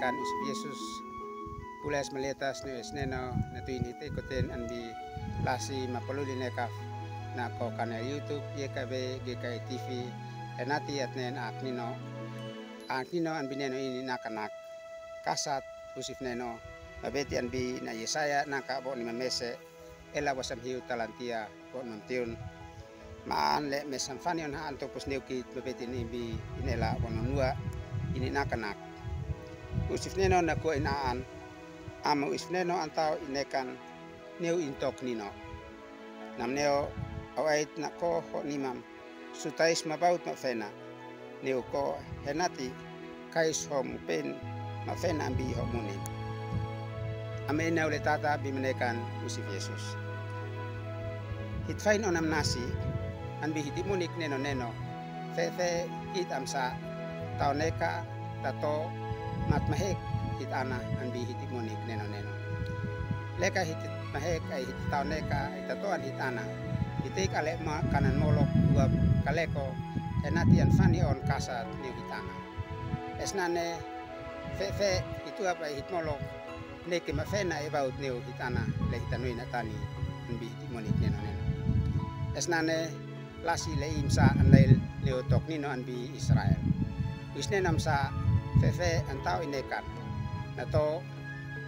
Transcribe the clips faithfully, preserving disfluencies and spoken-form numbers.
Tuhan Yusuf Yesus, pules maletas ne es neno, na tuin hite koten anbi lasi mapaluli ne kaf, na ko kanal YouTube, Y K B, G K I T V, henati atnen ak nino, ak nino anbi neno ini nakanak, kasat usif neno, mabeti anbi na Yesaya naka bo ni mamese, ela wasam hiu talantia bo non tiun. Maan le mesam fani on haan topus neukit mabeti ni bi inela bo non nua ini nakanak. Usif neno na kua inaan, ama usif neno antau inekan neu intok nino. Nam neo au ait na ko ho nimam, sutais mabaut mafena. Neu ko henati kais ho mupen mafena ambi ho munin. Ame ina ule tata bi menekan usif Yesus. Hit fain onam nasi, anbi hiti munik neno neno, fe fe hit amsa, tau neka, tato, mat mahek, hit ana, anbi hiti munik neno neno. Leka hiti mahek ai hiti tau neka, ai tato an hit ana. Hiti kale ma kanan molok, uap kaleko, henati an fani on kasat neu hit ana. Esnane, fe fe, hit uap ai hit molok, neki mafena ebaut neu hit ana, le hita nui natani, anbi hiti munik neno neno. Esnane, lasi le imsa anlail neu tok nino anbi Israel. Uis neno amsa, fe fe, antau inekan. Nato,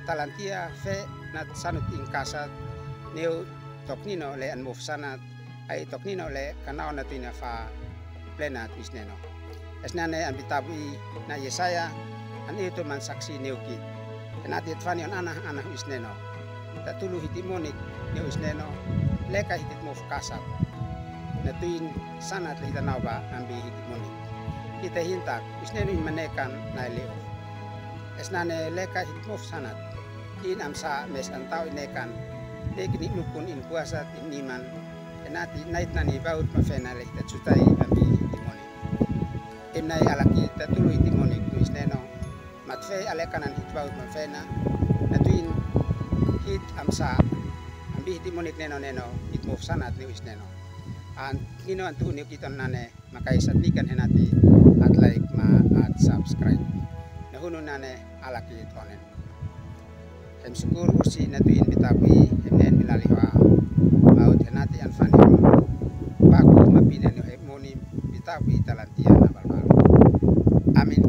talantia fe na sanut in kasat, neu tok nino le an muf sanat, ai tok nino le kanau na tuina fa plenat uis neno. Esnane anbi tabu i na Yesaya, an itu man saksi neukit. Henati et fani on ana ana uis neno. Tatulu hiti munik neu uis neno, leka hiti muf kasat. Na tuin sanat le hita nau ba anbi hiti munik. Hita hintak, uis neno in manekan na leo. Esnane leka hit muf sanat. In amsa mes antau inekan. Neki ni nukun in puasat in niman. Enati nait nani baut mafena le hita sutai ambi hiti munik. Imnai alaki tatulu hiti munik neu uis neno. Mat fe ale kanan hit baut mafena. Na tuin hit amsa. Ambi hiti munik neno neno. Hit muf sanat neu uis neno. An nino antu neu kiton nane. Makaisat nikan henati at like ma at subscribe. Na hunu nane alaki tonen. Hem sukur usi na tuin bitabi hem nen bilali hoa. Maut henati an fani. Baku mapine no hem moni bitabi talantia na balbal. Amin.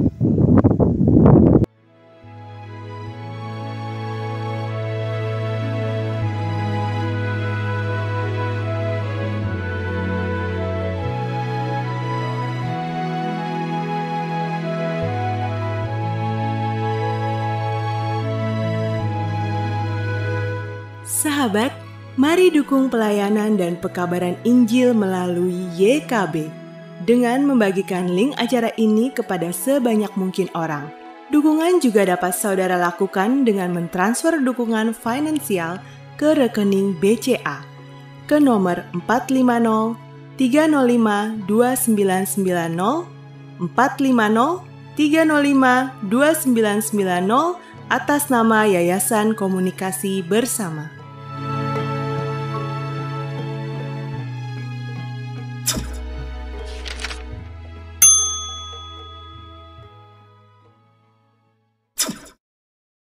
Sahabat, mari dukung pelayanan dan pekabaran Injil melalui Y K B dengan membagikan link acara ini kepada sebanyak mungkin orang. Dukungan juga dapat saudara lakukan dengan mentransfer dukungan finansial ke rekening B C A ke nomor empat lima nol tiga nol lima dua sembilan sembilan nol, empat lima nol tiga nol lima dua sembilan sembilan nol, atas nama Yayasan Komunikasi Bersama.